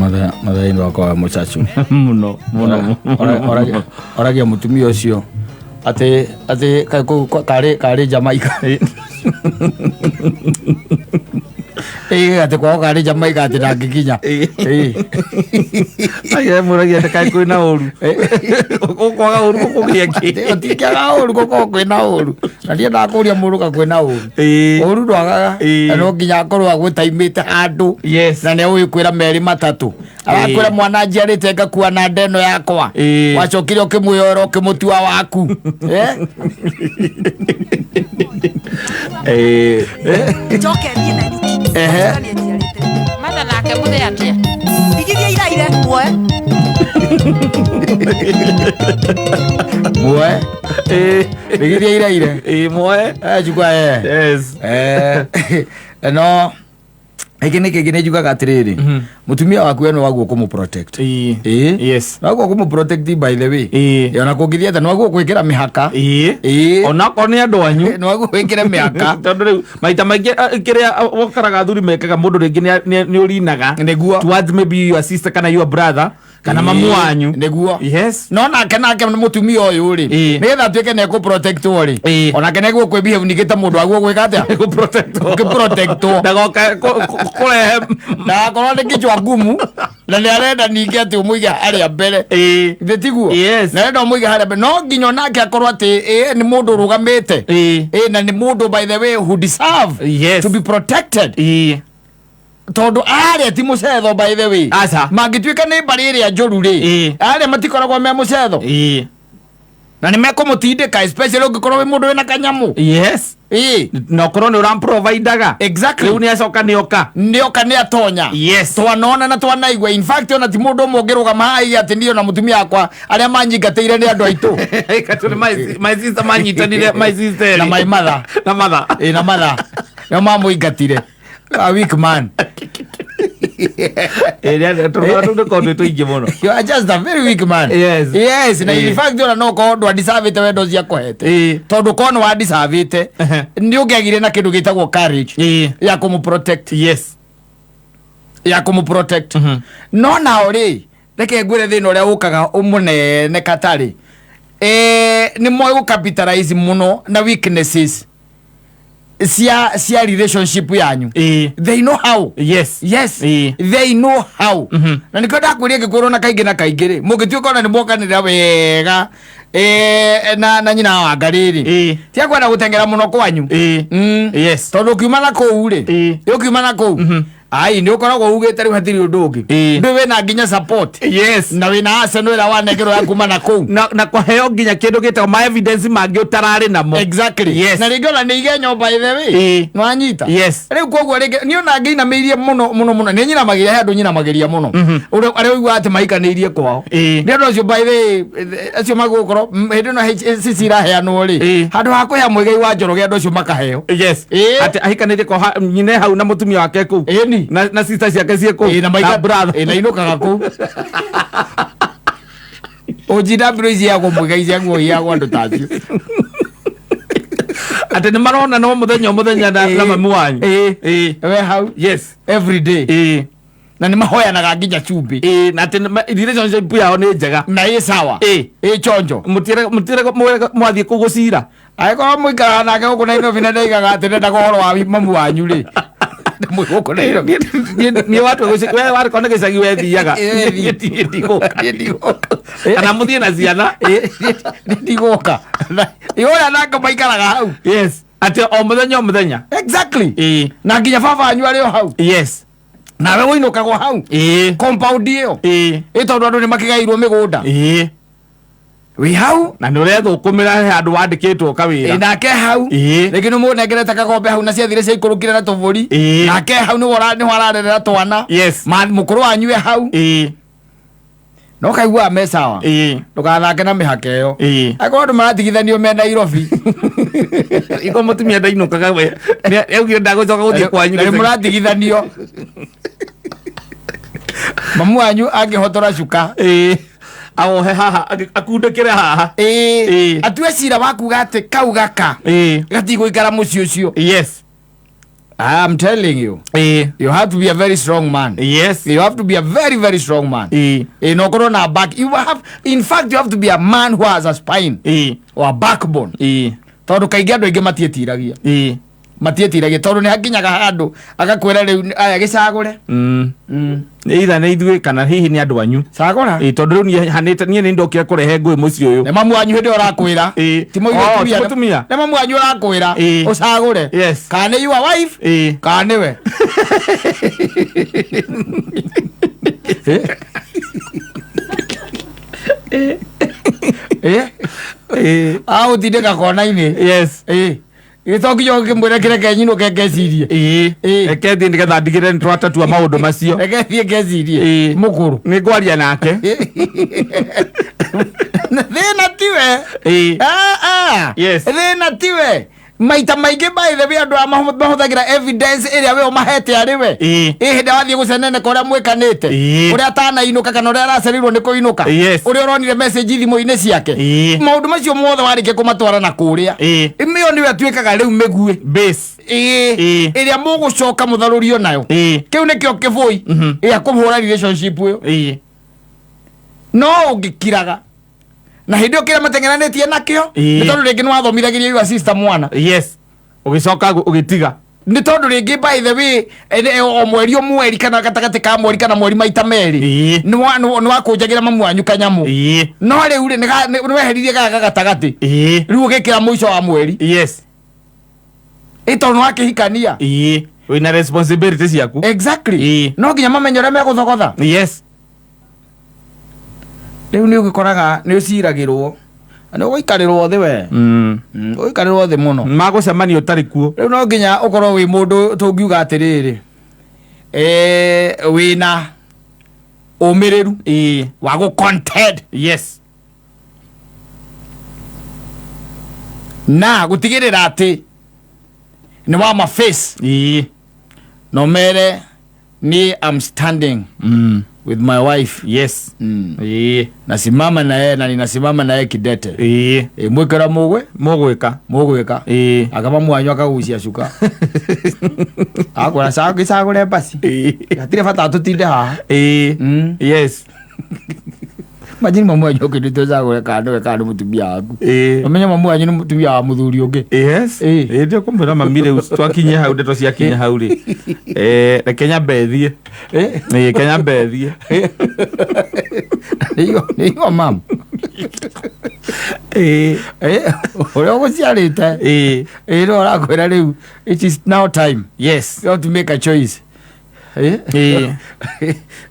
Mathainĩ wakwa wa mũcacu. Mũno mũno mũno. Oragia mũtumia ũcio atĩ kaĩ kũu karĩ Jamaica. Ĩĩ, atĩ kwao karĩ Jamaica, atĩ ndangĩkinya. Ĩĩ. Mũragia atĩ kaĩ kwĩna ũru, ũkwaga ũru gũkũgĩa kĩ? Gũtingĩaga ũru, gũkorwo kwĩna ũru, na ndiendaga kũria mũndũ ka kwĩna ũru. Ũru ndwagaga. Na no nginya akorwo agwĩtaimĩte handũ. Na nĩ ũĩ kwĩra merĩ matatũ, arakwĩra mwana njiarĩte ngakua na nda ĩno yakwa. Wacokire ũkĩmwĩyoera, ũkĩmũtua waku. Eh? Njoke thiĩ na nyuki. Njoke njiarĩte. Matha nake mũthĩ atĩa? Igithia iraire muoe. Muoe. Rigithia iraire. Ĩĩ, muoe. Eh, chukua eh. Eh, no gĩkĩ nĩ kĩngĩ nĩ njugaga atĩrĩrĩ, mũtumia waku we nĩ waguo kũmũ protect. Ĩĩ. Nĩ waguo kũmũ protect, by the way. Ĩĩ, ona kũngĩthiĩ atĩa, nĩ waguo gwĩkĩra mĩhaka. Ĩĩ. Onakorwo nĩ andũ anyu. Nĩ waguo gwĩkĩra mĩhaka. Tondũ rĩu maita maingĩ kĩrĩa wokoraga athuri mekaga, mũndũ rĩngĩ nĩ ũrinaga towards maybe your sister kana your brother kana mamu wanyu. No nake mũtumia ũyũ rĩ, nĩgetha atuĩke nĩ ekũ-protectwo rĩ, onake nĩ egũkwo behave ningĩ ta mũndũ aguo gwĩka atĩa? Gũprotectwo. Gũkĩprotectwo. Ndagoka kũrehe. Ndagakorwo nĩ kichwa ngumu na nĩ arenda ningĩ atĩ ũmũige harĩa mbere. Githĩ tiguo? Yes. Na arenda ũmũige harĩa mbere, no nginya onake akorwo atĩ nĩ mũndũ ũrũgamĩte. Ĩĩ, na nĩ mũndũ, by the way, who deserve to be protected, tondũ arĩa ti mũcetho, by the way. Aca. Mangĩtuĩka nĩ mbarĩ ĩrĩa njũru rĩ, arĩa matikoragwo me mũcetho na nĩ mekũmũtindĩka, especially ũngĩkorwo wĩ mũndũ wĩna kanyamũ. Na ũkorwo nĩ ũramprovidaga. Rĩu nĩ acoka nĩ oka. Nĩoka nĩ atonya. Twanona na twanaigua, in fact ona ti mũndũ ũmwe ũngĩrũgama haha aige atĩ niĩ na mũtumia wakwa arĩa manyingatĩire nĩ andũ aitũ. Katũ my sister manyitanire, my sister Na my mother. Na mother. Ĩ, na mother nĩo mamũingatire, a weak man. Tũrũ nĩ twĩ tũingĩ mũno. You are just a very weak man. Yes, na in fact ona no korwo ndwa-deservĩte wendo ũcio akũhete. Tondũ korwo nĩ wa-deservĩte, nĩ ũngĩagire na kĩndũ gĩtagwo courage ya kũmũ protect. Ya kũmũ protect. No nao rĩ, reke ngwĩre thĩna ũrĩa ũkaga mũnene katarĩ. Nĩ moĩ gũ-capitalize mũno na weaknesses cia relationship yanyu. They know how. Yes. They know how. Na nĩkĩo ndakwĩria ngĩkwĩrwo na kaingĩ na kaingĩ rĩ, mũngĩtuĩka ona nĩ mwokanĩrĩra wega na nyina wa Ngarĩ rĩ, tia kwenda gũteng'era mũno kwanyu. Tondũ ũkiuma na kũu rĩ, ũkiuma na kũu ai nĩ ũkoragwo ugĩte rĩu hatirĩ ũndũ ũngĩ. Ndũĩ wĩna nginya support na wĩna Arsenal ĩrĩa wanengerwo ya kuma na kũu. Na kũheo nginya kĩndũ gĩtagwo ma evidence mangĩ ũtararĩ namo. Na rĩngĩ ona nĩ igenyo, by the way. Nĩwanyita? Yes. Rĩu koguo rĩngĩ niĩ ona ngĩinamĩirie mũno mũno mũno, nĩ nyinamagĩria, he andũ nyinamagĩria mũno. Ũrĩa arĩa ũiguaga atĩ maikanĩirie kwao. Nĩ ũndũ ũcio, by the way, acio magũkorwo hĩndĩ ĩno HCC iraheanwo rĩ, handũ ha kũhea Mũigai wa Njoroge, andũ acio makaheo. Atĩ ahikanĩtie kwa nyine hau na mũtumia wake kũu. Na sister ciake ciĩ kũu. Ĩĩ, na maika brother. Ĩĩ, na inũkaga kũu ũnjinda mbiro ici yagwo Mũigai ciaguo iheagwo andũ ta acio. Atĩ nĩ marona no mũthenya o mũthenya na mami wanyu. We hau every day. Na nĩ mahoyanaga nginya cumbĩ. Ĩĩ, na atĩ relationship yao nĩ njega. Na ĩ sawa. Ĩ chonjo. Mũtire mwathiĩ kũu gũcira. Angĩkorwo mũikaraga nake gũkũ Nairobi na ndaigaga atĩ ndendaga ũhoro wa mamu wanyu rĩ, mwĩ gũkũ Nairobi. Niĩ watua we warĩkorwo nĩ gĩcagi wethiaga. Ĩĩ. Niĩ ndigũka. Niĩ ndigũka. Kana mũthiĩ na ciana. Ĩĩ, niĩ ndigũka. Ĩ, ũrĩa nake maikaraga hau. Yes, atĩ o mũthenya o mũthenya. Na nginya baba wanyu arĩ o hau. Nawe ũinũkagwo hau compound ĩyo. Ĩ tondũ andũ nĩ makĩgairwo mĩgũnda. Wĩ hau. Na nĩ ũrethũkũmĩra, he handũ wandĩkĩtwo kawĩra. Ĩ, nake hau. Rĩngĩ nĩ mũnengerete kagombe hau na ciathire ciaikũrũkire na tũbũri. Nake hau nĩho nĩho ararerera twana. Mũkũrũ wanyu e hau. No kaiguaga me sawa. Ndũgathake na mĩhaka ĩyo. Angĩkorwo andũ maratigithanio me Nairobi, Iko mũtumia ndainũkaga, we augire ndagũcoka gũthiĩ kwanyu. Na nĩ mũratigithanio, mamu wanyu angĩhotora cuka, Awohe haha, akundĩkĩre haha. Atue cira wa kuga atĩ kau gaka gatigũikara mũciĩ ũcio. I am telling you, you have to be a very strong man. You have to be a very, very strong man. No ũkorwo na back, you have, in fact, you have to be a man who has a spine or a backbone, tondũ kaingĩ andũ aingĩ matiĩtiragia. Matiĩtiragia tondũ nĩ hakinyaga handũ agakwĩra, rĩu aya gĩcagũre. Either nĩ ithuĩ kana hihi nĩ andũ anyu. Cagũra. Tondũ rĩu niĩ hanĩte niĩ nĩ ndokire kũrehe ngũĩ mũciĩ ũyũ. Nĩ mamu wanyu hĩndĩ ĩyo ũrakwĩra. Ti Oh, mũtumia. Ti mũtumia. Nĩ mamu wanyu ũrakwĩra ũcagũre kana nĩ your wife kana nĩwe. Agũtindĩka kona-inĩ. Gĩto nginya ũkĩmwĩra kĩreke nyinũke ngecirie. Reke thiĩ nĩgetha ndigĩrĩre nĩ twatatua maũndũ macio. Reke thiĩ ngecirie. Mũkũrũ. Nĩ ngwaria nake. Thĩna tiwe. Ah, ah. Thĩna tiwe maita maingĩ. By the way, andũ aya mahũthagĩra evidence ĩrĩa we ũmahete arĩ we. Ĩ hĩndĩ wathiĩ gũceneneka ũrĩa mwĩkanĩte, ũrĩa atanainũka kana ũrĩa aracereirwo nĩ kũinũka, ũrĩa ũronire message thimũ-inĩ ciake, maũndũ macio mothe warĩkia kũmatwara na kũrĩa, ĩyo nĩyo atuĩkaga rĩu mĩguĩ Base. Ĩrĩa mũgũcoka mũtharũrio nayo. Kĩu nĩkĩo kĩbũi gĩa kũhũra relationship ĩyo. No ũngĩkiraga na hĩndĩ ĩyo kĩrĩa mateng'eranĩtie nakĩo, nĩ tondũ rĩngĩ nĩ wathomithagĩria your sister mwana. Yes, ũgĩcoka ũgĩtiga. Nĩ tondũ rĩngĩ, by the way, o mweri o mweri kana gatagatĩ ka mweri kana mweri maita merĩ, nĩ wakũnjagĩra mamu wanyu kanyamũ. No rĩu rĩ, nĩ weheririe gaka gatagatĩ, rĩu ũgĩkĩra mũico wa mweri. Ĩ tondũ nĩ wakĩhikania. Wĩna responsibility ciaku. Exactly. No nginya mamenye ũrĩa megũthogotha. Rĩu nĩ ũgĩkoraga nĩ ũciragĩrwo na nĩ ũgũikarĩrwo thĩ we. Ũgũikarĩrwo thĩ mũno. Magũcemania ũtarĩ kuo. Rĩu no nginya ũkorwo wĩ mũndũ tũngiuga atĩrĩrĩ, wĩna ũmĩrĩru wa gũ contend na gũtigĩrĩra atĩ nĩ wa ma face no mere ni I'm standing with my wife. Nasimama na yeye na ninasimama na yeye kidete. Mwĩkĩra mũgwe Mũgwĩka. Mũgwĩka. Akaba mwanyu akagucia cuka akwĩra gĩcagũre basi, hatirĩ bata tũtinde haha. Imagine mamu wanyu ũkĩndĩte ũcagũre kana nĩwe kana nĩ mũtumia waku. Ũmenye mamu wanyu nĩ mũtumia wa mũthuri ũngĩ. Ĩĩ, ndio kũmwĩra mami rĩu twakinyia hau, ndeto ciakinya hau rĩ, reke nyambe thiĩ. Reke nyambe thiĩ. Nĩigua mam ũrĩa ũgũciarĩte. Ĩĩ, no ũrakwĩra rĩu it is now time. You have to make a choice.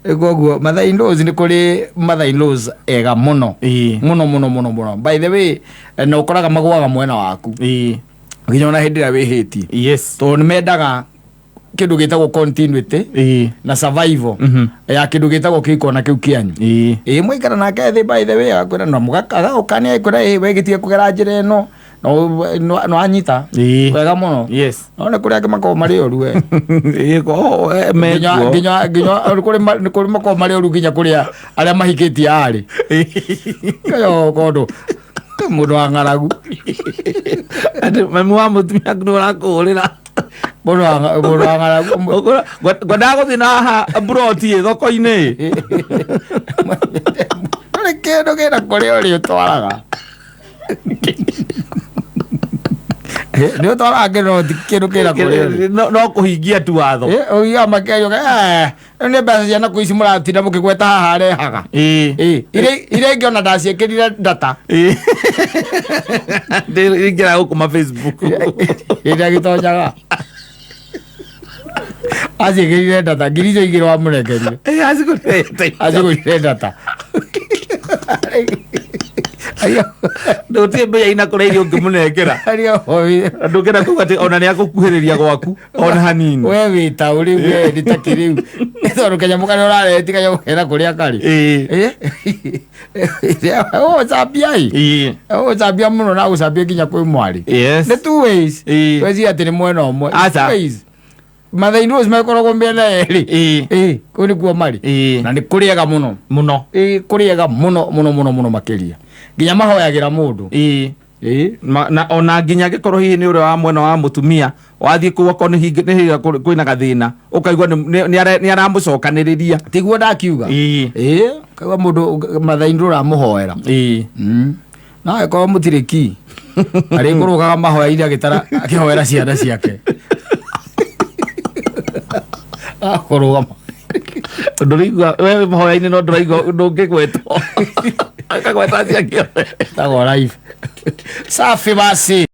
Koguo mother in laws, nĩ kũrĩ mother in laws ega mũno. Mũno mũno mũno mũno. By the way, na ũkoraga magũaga mwena waku nginya ona hĩndĩ ĩrĩa wĩhĩtie, tondũ nĩ mendaga kĩndũ gĩtagwo continuity na survival ya kĩndũ gĩtagwo kĩhiko na kĩu kĩanyu. Ĩĩ, mwaikara nake thĩ, by the way, agakwĩra na agagũkania, akwĩra, ĩ we gĩtige kũgera njĩra ĩno, no anyita wega mũno. No nĩ kũrĩ angĩ makoragwo marĩ oru we. Ĩĩ, Nginya mekuo. Nginya nĩ kũrĩ makoragwo marĩ oru nginya kũrĩa arĩa mahikĩtie arĩ kayo kondo mũndũ wa ng'aragu. Atĩ mami wa mũtumia nĩ ũrakũhũrĩra. Mũndũ wa ng'aragu. Ngwendaga gũthiĩ na haha mburoti ĩ thoko-inĩ. Ndũrĩ kĩndũ kĩna kũrĩa ũrĩ ũtwaraga, nĩ ũtwaraga kĩndũ, no ti kĩndũ kĩna kũrĩa ũrĩ. No kũhingia tu watho. Ũgiaga makerio rĩu nĩ mbeca cia nakũ ici mũratinda mũkĩgweta haha arehaga. Iria ingĩ ona ndaciĩkĩrire data. Ndĩingĩra gũkũ ma Facebook. Ĩrĩa gĩtonyaga aciĩkĩrire data ngiri icio igĩrĩ wamũrengerire. Acigũrĩte. Acigũrire data. Ndũtirĩ mbia ina kũrĩa irio ũngĩmũnengera. Ndũngĩenda kuga atĩ ona nĩ akũkuhĩrĩria gwaku ona hanini. We wĩ ta ũrĩu we nĩ ta kĩrĩu tondũ kanyamũ karĩa ũrareti kanyamũ kena kũrĩa karĩ. Ũgũcambia ĩ ũgũcambia mũno na gũcambia nginya kwĩ mwarĩ. Nĩ two ways. Weciria atĩ nĩ mwena ũmwe. Aca. Two ways. Mother in laws makoragwo mĩena yerĩ. Ĩĩ, kũu nĩkuo marĩ. Na nĩ kũrĩega mũno. Mũno. Ĩĩ, kũrĩega mũno mũno mũno mũno makĩria nginya mahoyagĩra mũndũ. Ĩĩ. Na ona nginya angĩkorwo hihi nĩ ũrĩa wa mwena wa mũtumia wathiĩ kũu, akorwo nĩ hingo kwĩna gathĩna, ũkaigua nĩ aramũcokanĩrĩria. Tiguo ndakiuga? Ĩĩ. Ĩĩ, kaigua mũndũ mathainĩ ũramũhoera. Na angĩkorwo mũtirĩ ki, arĩkũrũgaga mahoya-inĩ agĩtara, akĩhoera ciana ciake, akũrũgama. Ndũraigua we mahoya-inĩ, no ndũraigua ndũngĩgwetwo, akagweta ciake. Tagwo live safi basi.